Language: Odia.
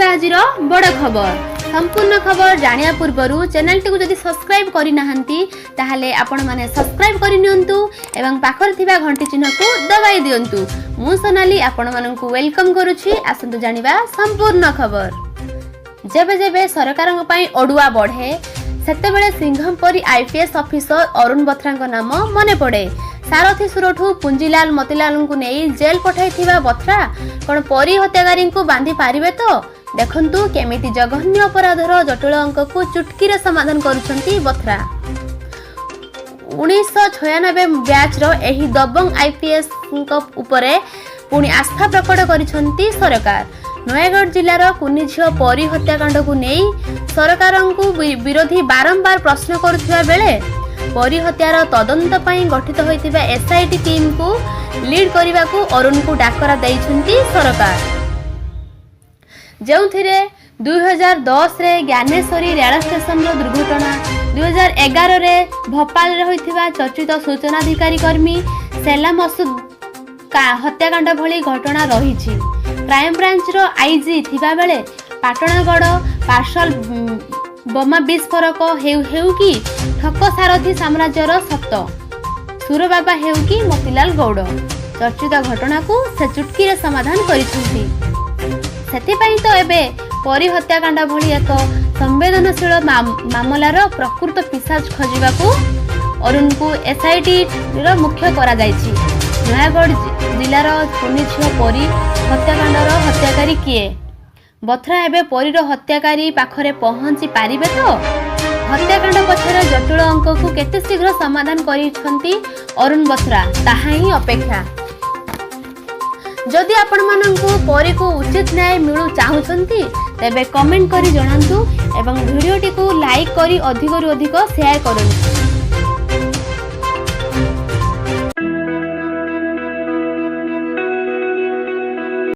ଜାଣିବା ଆଜିର ବଡ଼ ଖବର। ସମ୍ପୂର୍ଣ୍ଣ ଖବର ଜାଣିବା ପୂର୍ବରୁ ଚ୍ୟାନେଲଟିକୁ ଯଦି ସବସ୍କ୍ରାଇବ୍ କରିନାହାନ୍ତି, ତାହେଲେ ଆପଣମାନେ ସବସ୍କ୍ରାଇବ୍ କରିନିଅନ୍ତୁ ଏବଂ ପାଖରେ ଥିବା ଘଣ୍ଟି ଚିହ୍ନକୁ ଦବାଇ ଦିଅନ୍ତୁ। ମୁଁ ସୋନାଲି ଆପଣମାନଙ୍କୁ welcome କରୁଛି। ଆସନ୍ତୁ ଜାଣିବା ସମ୍ପୂର୍ଣ୍ଣ ଖବର। ଯେବେ ଯେବେ ସରକାରଙ୍କ ପାଇଁ ଅଡୁଆ ବଢ଼େ, ସେତେବେଳେ ସିଂହମ ପରି ଆଇପିଏସ୍ ଅଫିସର ଅରୁଣ ବଥ୍ରାଙ୍କ ନାମ ମନେ ପଡ଼େ। ସାରଥୀ ସୁରଠୁ ପୁଞ୍ଜିଲାଲ ମତିଲାଲଙ୍କୁ ନେଇ ଜେଲ୍ ପଠାଇଥିବା ବଥ୍ରା କ'ଣ ପରୀ ହତ୍ୟାକାରୀଙ୍କୁ ବାନ୍ଧି ପାରିବେ ତ? ଦେଖନ୍ତୁ କେମିତି ଜଘନ୍ୟ ଅପରାଧର ଜଟିଳ ଅଙ୍କକୁ ଚୁଟକିରେ ସମାଧାନ କରୁଛନ୍ତି ବଥ୍ରା। 1996 ବ୍ୟାଚ୍ର ଏହି ଦବଙ୍ଗ ଆଇପିଏସ୍ଙ୍କ ଉପରେ ପୁଣି ଆସ୍ଥା ପ୍ରକଟ କରିଛନ୍ତି ସରକାର। ନୟାଗଡ଼ ଜିଲ୍ଲାର କୁନି ଝିଅ ପରୀ ହତ୍ୟାକାଣ୍ଡକୁ ନେଇ ସରକାରଙ୍କୁ ବିରୋଧୀ ବାରମ୍ବାର ପ୍ରଶ୍ନ କରୁଥିବା ବେଳେ ପରୀ ହତ୍ୟାର ତଦନ୍ତ ପାଇଁ ଗଠିତ ହୋଇଥିବା ଏସ୍ଆଇଟି ଟିମ୍କୁ ଲିଡ୍ କରିବାକୁ ଅରୁଣଙ୍କୁ ଡାକରା ଦେଇଛନ୍ତି ସରକାର। ଯେଉଁଥିରେ 2010ରେ ଜ୍ଞାନେଶ୍ୱରୀ ରେଳ ଷ୍ଟେସନର ଦୁର୍ଘଟଣା, 2011ରେ ଭୋପାଳରେ ହୋଇଥିବା ଚର୍ଚ୍ଚିତ ସୂଚନାଧିକାରୀ କର୍ମୀ ସେଲା ମସୁଦ ହତ୍ୟାକାଣ୍ଡ ଭଳି ଘଟଣା ରହିଛି। କ୍ରାଇମବ୍ରାଞ୍ଚର ଆଇଜି ଥିବାବେଳେ ପାଟଣାଗଡ଼ ପାର୍ସଲ ବୋମା ବିସ୍ଫୋରକ ହେଉ ହେଉ କି ଠକ ସାରଥୀ ସାମ୍ରାଜ୍ୟର ସତ ସୁରବାବା ହେଉ କି ମୋତିଲାଲ ଗୌଡ଼, ଚର୍ଚ୍ଚିତ ଘଟଣାକୁ ସେ ଚୁଟକିରେ ସମାଧାନ କରିଛନ୍ତି। ସେଥିପାଇଁ ତ ଏବେ ପରୀ ହତ୍ୟାକାଣ୍ଡ ଭଳି ଏକ ସମ୍ବେଦନଶୀଳ ମାମଲାର ପ୍ରକୃତ ପିସାଚ ଖୋଜିବାକୁ ଅରୁଣଙ୍କୁ ଏସ୍ଆଇଟିର ମୁଖ୍ୟ କରାଯାଇଛି। ନୟାଗଡ଼ ଜିଲ୍ଲାର କୁନି ଝିଅ ପରୀ ହତ୍ୟାକାଣ୍ଡର ହତ୍ୟାକାରୀ କିଏ? ବଥ୍ରା ଏବେ ପରୀର ହତ୍ୟାକାରୀ ପାଖରେ ପହଞ୍ଚି ପାରିବେ ତ? ହତ୍ୟାକାଣ୍ଡ ପଛରେ ଜଟିଳ ଅଙ୍କକୁ କେତେ ଶୀଘ୍ର ସମାଧାନ କରିଛନ୍ତି ଅରୁଣ ବଥ୍ରା, ତାହା ହିଁ ଅପେକ୍ଷା। ଯଦି ଆପଣମାନଙ୍କୁ ପରୀକୁ ଉଚିତ ନ୍ୟାୟ ମିଳୁ ଚାହୁଁଛନ୍ତି, ତେବେ କମେଣ୍ଟ କରି ଜଣାନ୍ତୁ ଏବଂ ଭିଡ଼ିଓଟିକୁ ଲାଇକ୍ କରି ଅଧିକରୁ ଅଧିକ ସେୟାର କରନ୍ତୁ।